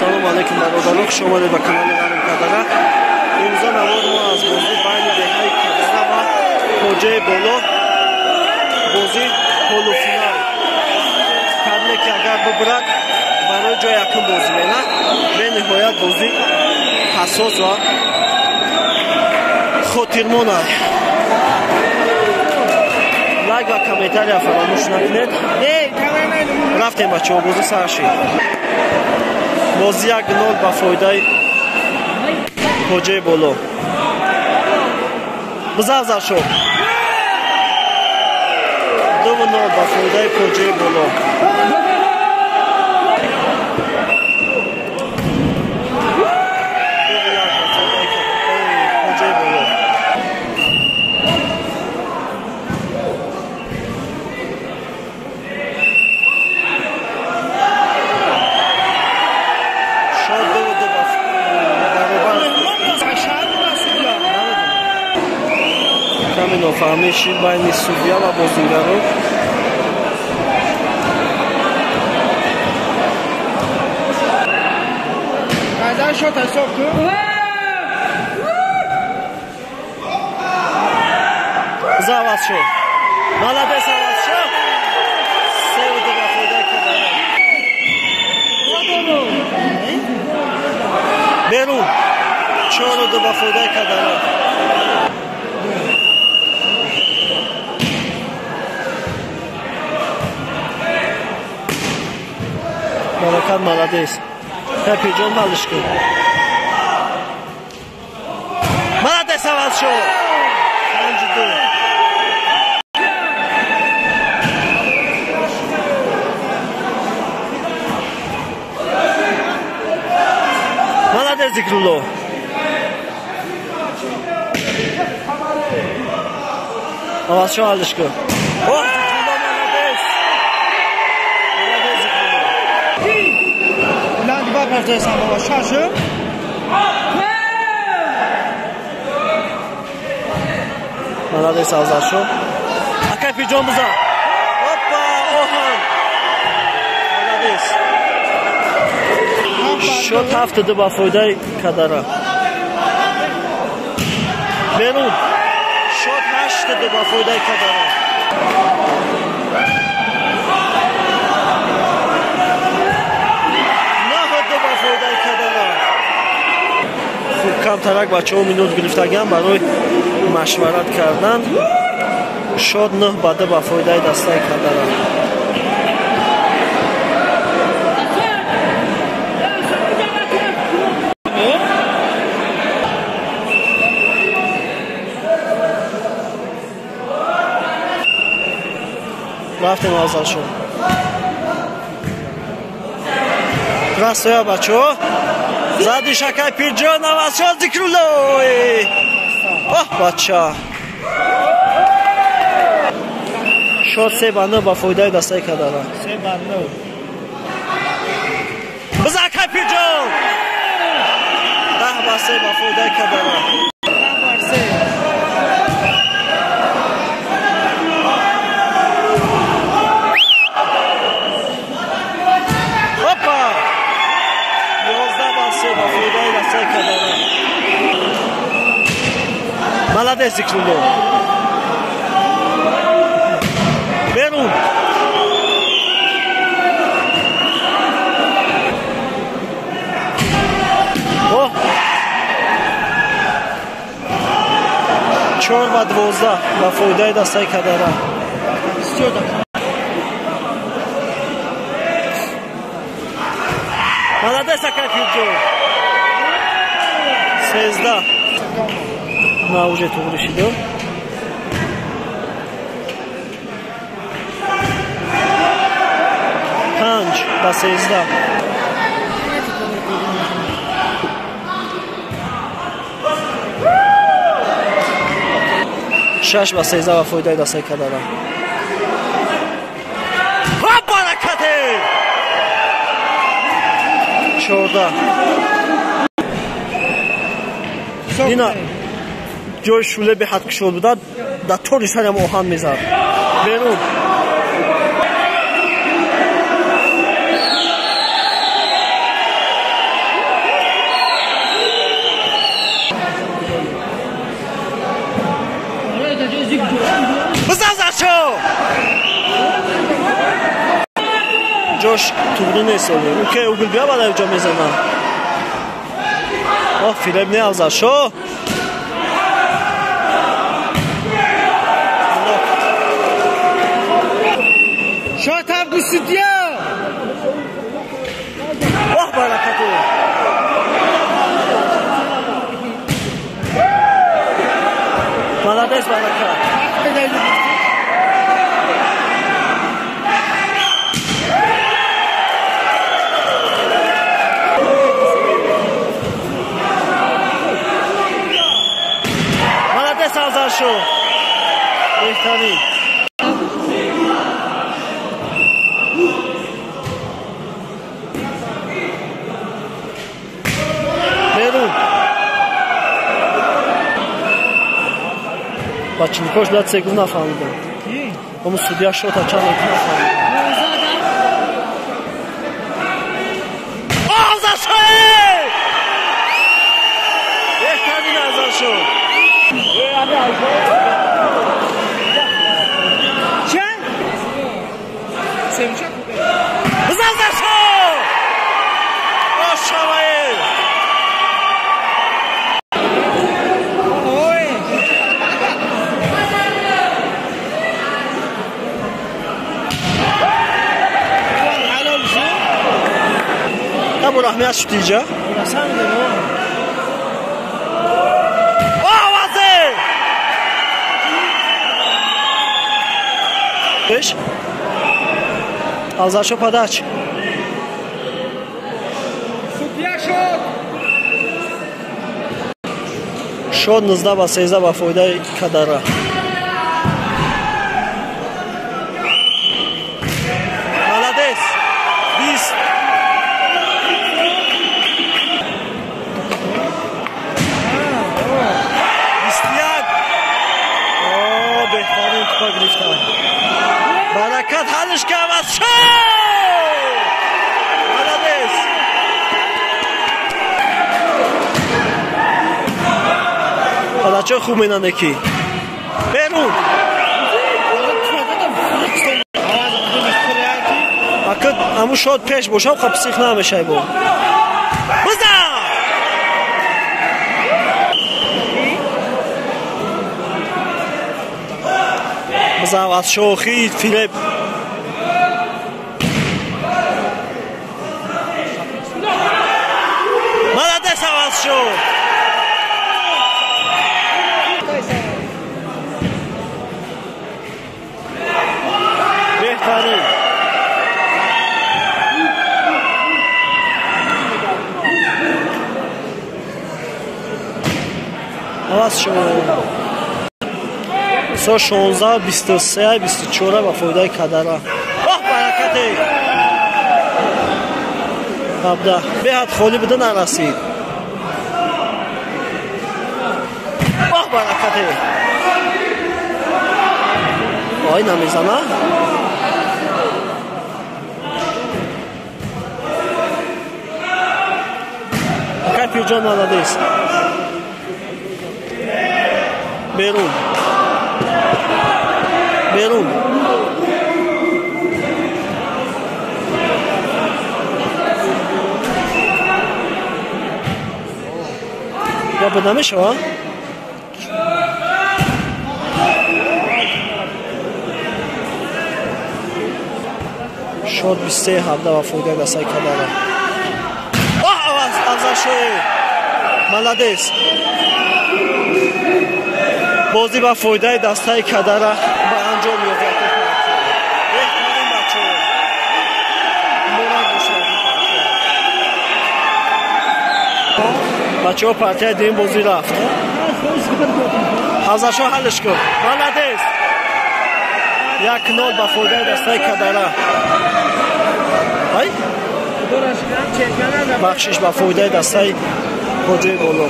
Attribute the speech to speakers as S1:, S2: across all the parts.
S1: Ассалому алайкум бародарон, хуш омадед ба канали Ғарм Кадара. Имрӯза навори мо аз бозӣ байни деҳаи Кадара ва Хоҷаи Боло, бозӣ полуфинал. Кадме ки агар бибурад барои ҷои якум бозӣ менад. Бениҳоят бозӣ ҳассос ва хотирмон аст. Лайк ва комментария фаромӯш накунед. Рафтем бачаҳо, бозӣ сар шид. Бозӣ 1-0 ба фоидаи Хоҷаи Боло. Бизавзар шуд. 2-0 ба фоидаи Хоҷаи Боло. 2-1 ба фоидаи Хоҷаи Боло. Ками нофаҳмӣ шид байни судья ва бозингарон. Заваз шуд. Молодец, аваз шуд. 3-2 ба фоидаи Кадара. Берун. 4-2 ба фоидаи Кадара. Баракат, молодец. Пепиҷон балиш кун. Молодец, аваз шуд. 5-2. Молодец, Зикрулло. Аваз шуд, алиш кун. Оҳ, Зикрулло, молодец. Молодец, Зикрулло. Молодец, Авзалшо. Акай Пирҷон бизан. Опа, оҳан. Молодец. Шот 7-2 ба фоидаи Кадара. Берун. Шот 8-2 ба фоидаи Кадара. 9-2 ба фоидаи Кадара. Хуб, камтарак бачаҳо минут гирифтагиам барои машварат кардан. Шот 9-2 ба фоидаи дастаи Кадара. Рафтем Авзалшо. Растоя бачаҳо. Зади шакай Пирҷон, Авазшо, Зикрулло. Оҳ, бача. Шот 3-9 ба фоидаи дастаи Кадара.
S2: 3-9.
S1: Бизан акай Пирҷон. 10-3 ба фоидаи Кадара.
S2: 10-3.
S1: Опа! 11-3 ба фоидаи дастаи Кадара. Молодец, Зикрулло. Берун. Оҳ. 4-12 ба фоидаи дастаи Кадара. Молодец, акай Пирҷон. 13. На, уже туғри шидо. 5-13. 6-13 ба фоидаи дастаи Кадара. Ва баракате! 14. Ина ҷои шӯле беҳад кушод буда, дар тори сарам оҳан мезад. Берун. туғри нест оли. Уке угл бия баъд ҷо мезанам. Оҳ, фиреб не Авзалшо.
S2: Шот ҳам судья.
S1: Оҳ, баракату. Молодец, баракат. Молодец, Авзалшо. Беҳтарин. Берун. Бачиникош бояд сегу нафаҳмидам. Ому судья шота чанд нафаҳмид. Авзалшо! Беҳтарин Авзалшо.
S2: Чанд?
S1: Авзалшо! Ошавае! Раҳмият шуд инҷа. Овазе! Пеш. Авзалшо подач.
S2: Судья шот.
S1: Шот 19-13 ба фоидаи Кадара. Молодец. 20. Беҳтарин тупа гирифтан. Баракат ҳалш кард Авзалшо! Молодец! Подачо хуб менане ки. Берун! Ака ҳамун шот пеш бошам, ха псих намешай бо. Бизан! Бизан аз шохи фиреб. Молодец, Авзалшо! Беҳтарин. Авзалшо. 16, 23, 24 ба фоидаи Кадара. Оҳ, баракате! 17. Беҳад холӣ буда нарасид. Оҳ, баракате! Ой, намезана. Акай Пирҷон молодец. Берун. Берун. Гап намешава? Шот 23-17 ба фоидаи дастаи Кадара. Оҳ, Авзалшо! Молодец! Бозӣ ба фоидаи дастаи Кадара ба анҷом меёбад. Беҳтарин бачаҳо. Муборак бошад. Бачаҳо партияи дуюм бозӣ рафт. Авзалшо ҳалш кун. Молодец! 1-0 ба фоидаи дастаи Кадара. Ай? Бахшиш ба фоидаи дастаи Хоҷаи Боло.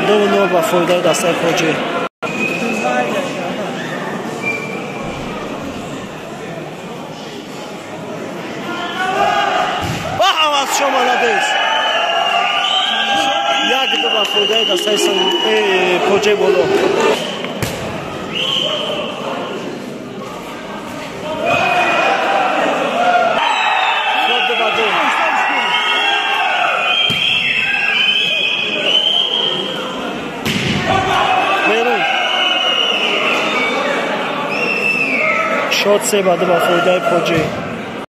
S1: Ду нол ба фоидаи дастаи Хоҷӣ. ба фоидаи дастаи Поҷаи Боло. Шот 3-2 ба фоидаи Поҷаи.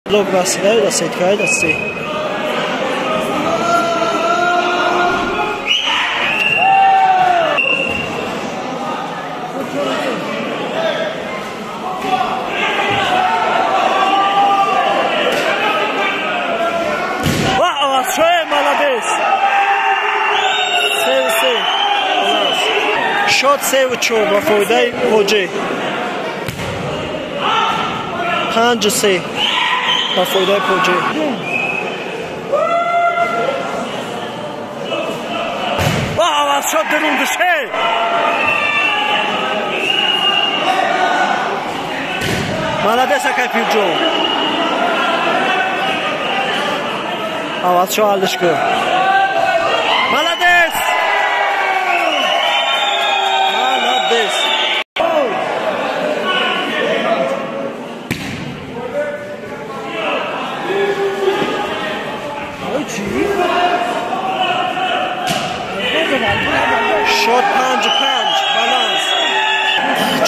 S1: Блок расида да сеткаи да се. Молодец! 3-3. Шот 3-4 ба фоидаи Поҷаи. 5-3 ба фоидаи Поҷаи. Шот дурундаше! Молодец, акай Пирҷон. Авазшо ҳаллиш кун. Молодец! Молодец! Шот 5-5 баланс.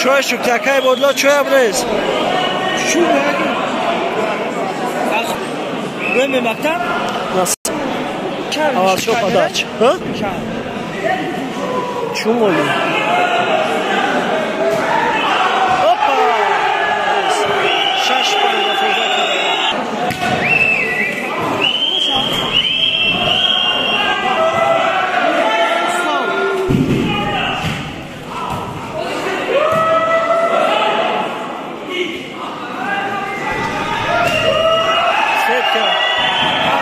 S1: Чой шуд, акай Бодло чой абрез. Авазшо подач. Чумоли. Опа! 6-5 ба фоидаи Кадара. Сетка.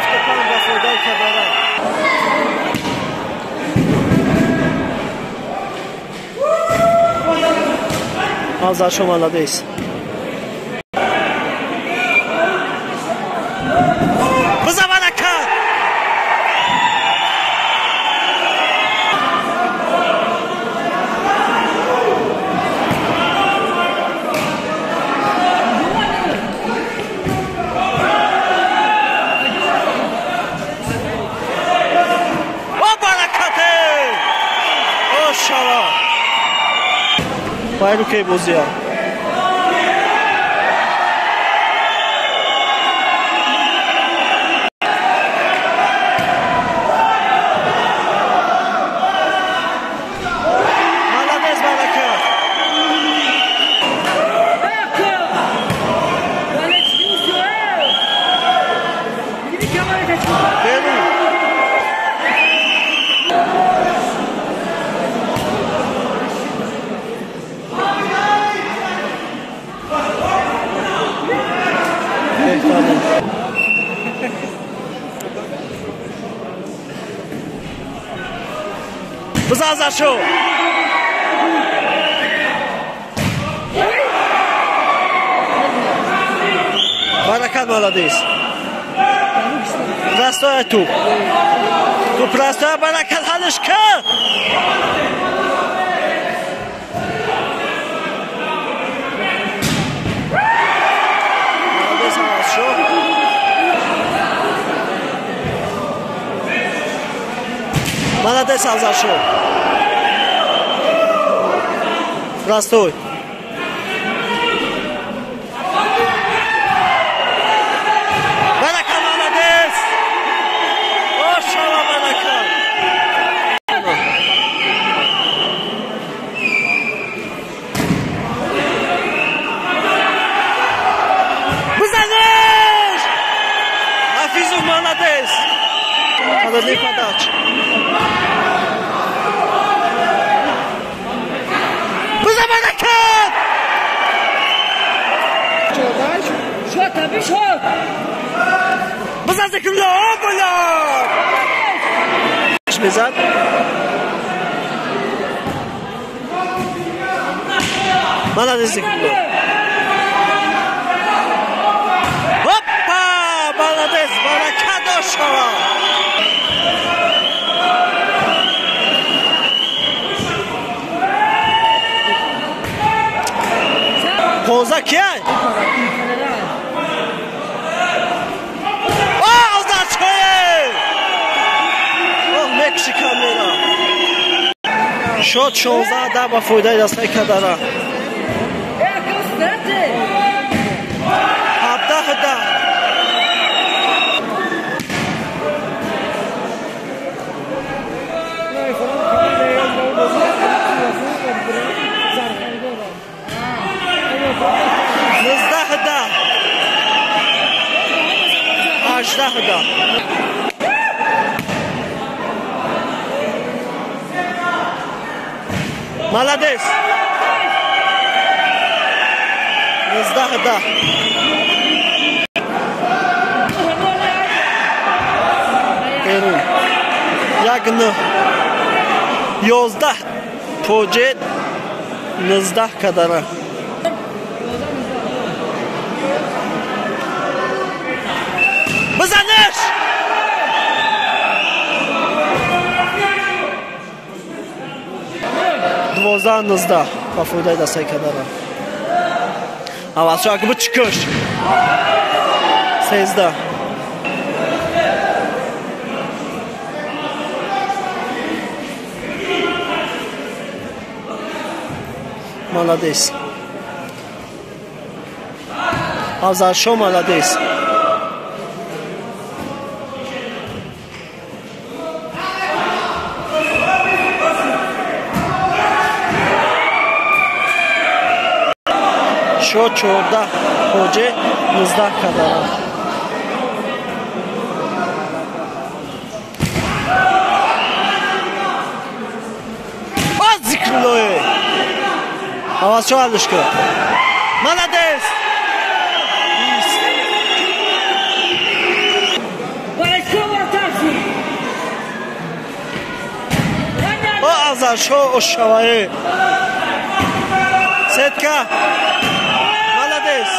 S1: 7-5 ба фоидаи Кадара. Азаршо молодец. Биза баракат! О баракате! О шава! Байрукей бозия. Молодец, баракат! Беру! Биза Азаршо! Баракат, молодец! Простая туп! Туп простая, баракат, ҳаллиш кун! Молодец, Азаршо! Молодец, Азаршо! Простой. Барака, молодец! О, шава, барака! Бизанеш! Хафизов, молодец! Подадли подач. Биза баракат! Биза зикрулло, о, бля! Мезад. Молодец, зикрулло. Опа! Молодец, баракат, ошава! Кадара кияй? О, Озаршое! Оҳ, мекуши камера. Шод 16-10 ба фоидаи дастаи Кадара. 17-10. 19-10. 18-10. Молодец. 19-10. Берун. 1-9. 11 Поҷе, 19 Кадара. Бизаниш! 12-19 ба фоидаи дастаи Кадара. Аввалшо акбу чикуш. 13. Молодец. Азаршо молодец. Шо 14 Поҷе, 19 Кадара. Зикруллое! Авазшо ҳаллиш кун. Молодец! О, Азаршо ошавае. Сетка. Молодец.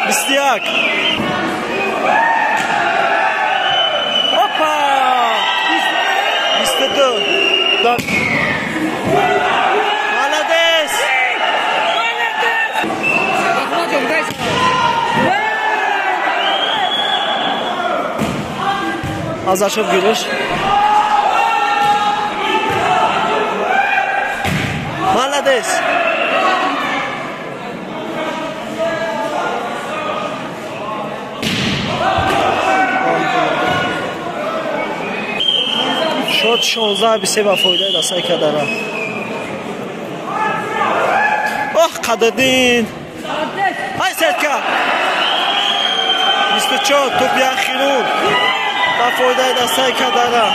S1: 21. Опа! 22. Молодец! Азаршов гириш. Молодец! Шод 16-23 ба фоидаи дастаи Кадара. Оҳ, Қадриддин! Ай, сетка! 24 тӯпи ахирун ба фоидаи дастаи Кадара.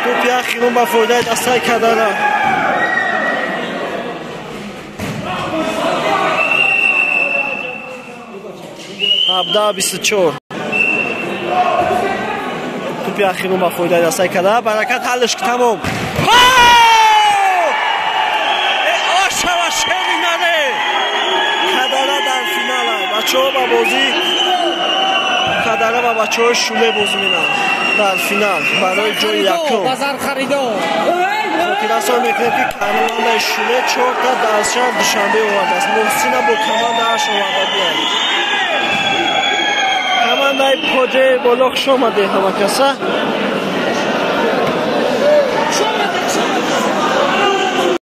S1: Тӯпи ахирун ба фоидаи дастаи Кадара. 17-24. Тӯпи ахирун ба фоидаи дастаи Кадара. Баракат ҳаллиш тамом. Ошава шери наре! Кадара дар финала. Бачаҳо ба бозӣ Кадара ба бачаҳои Шуле бозӣ менанд дар финал барои ҷои якум. Хотиррасон мекунем, ки командаи Шуле 4 та дар шаҳр Душанбе овардааст. Муҳсина бо командааш оварда буд. Командаи Поҷе боло хуш омадед ҳама каса.